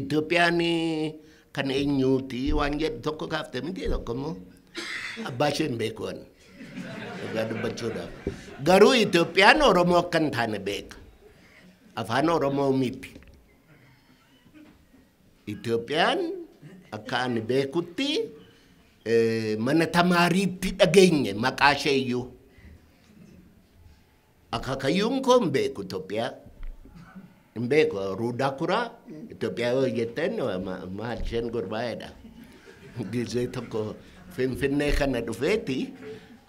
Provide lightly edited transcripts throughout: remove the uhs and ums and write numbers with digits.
Itoophiyaan kan eenyuuti waan jedhu tokko kaafte miti, tokko immoo abbaa ishee hin beeku ani. Dhugaa dubbachuudhaaf. Garuu Itoophiyaan Oromoo akka hin taane beeka. Afaan Oromoo miti. Itoophiyaan akka ani beekutti mana tamaariitti dhageenye maqaa ishee iyyuu. Akaakayyuun koo hin beeku Itoophiyaa. Hin beeku ruudaa kuraa Itoophiyaa yoo jetteen maal isheen gurbaa'edha. Gizee tokko Finfinnee kana dhufeeti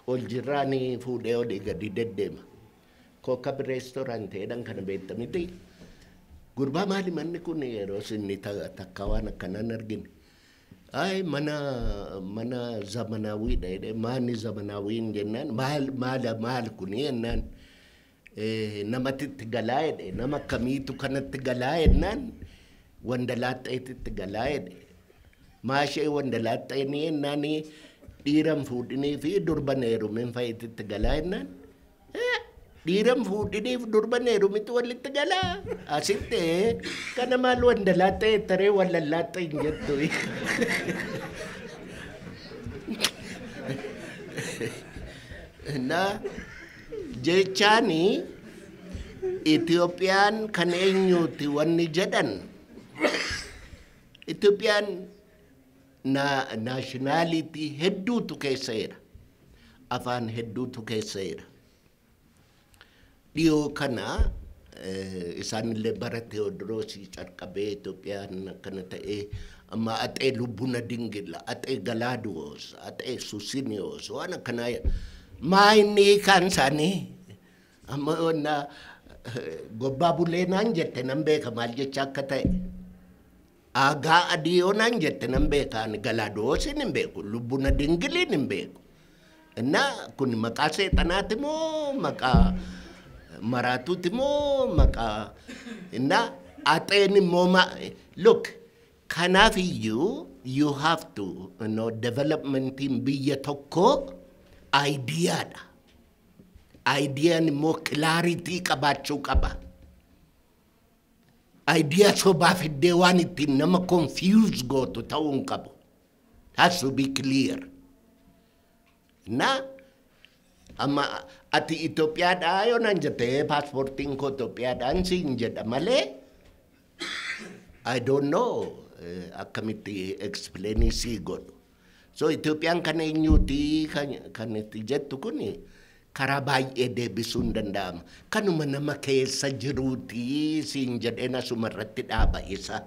ol jirraan fuudhee olii gadi deddeema. Kookab restaurant jedhan kana beekta miti. Gurbaa, maali manni kun? Yeroo sinni takka waan akkanaan argine. Ay, mana zamanaawiidha jedhee, maani zamanaawiin jennaan, maal maal maal kuni jennaan, namatti itti galaa jedhe, nama akkamiitu kanatti galaa jennaan, wandalaaxxeetitti galaa jedhe. Maashee wandalaaxxeenii jennaan, dhiiran fuudhinii fi durban heerumin fa'iititti galaa jennaan. Dhiiran fuudhiniif durban heerumitu walitti galaa. Asitti kana maal wandalaaxxee taree wallallaaxxee hin jettu. Na jechaani Itoophiyaan kan eenyuuti wanni jedhan, Itoophiyaan nationality hedduutu keessa jira. Afaan hedduutu keessa jira. Dhiyoo kana isaanillee bara Teewodiroosii calqabee Itoophiyaan akkana ta'ee, amma Axee Lubbuna Dingil, Axee Galaaduwoos, Axee Susiniyoos waan akkanaa maa inni hiikaan isaanii amma onna gobbaa bulee naan jette nan beeka maal jecha akka ta'e. Aagaa adii yoo naan jette nan beeka, ani Galaaduwoosiin hin beeku, Lubbuna Dingiliin hin beeku. Innaa kun maqaa seexanaati moo maqaa maraatuuti moo maqaa innaa axeen immoo look, kanaaf iyyuu you have to developmentiin biyya tokkoo ideaadha. Ideaan immoo clarity qabaachuu qaba. Idea sobaa fiddee waan ittiin nama confuse gootu ta'uu hin qabu. Has to be clear. Na amma ati Itoophiyaadhaa yoo naan jette, paaspoortiin koo Itoophiyaadhaan siin jedha malee I don't know akkamitti explain sii godhu. So Itoophiyaan kan eenyuuti kan itti jettu kuni karaa baay'ee deebisuun danda'ama. Kanuma nama keessa jiruuti siin jedheen asuma irratti dhaaba isa.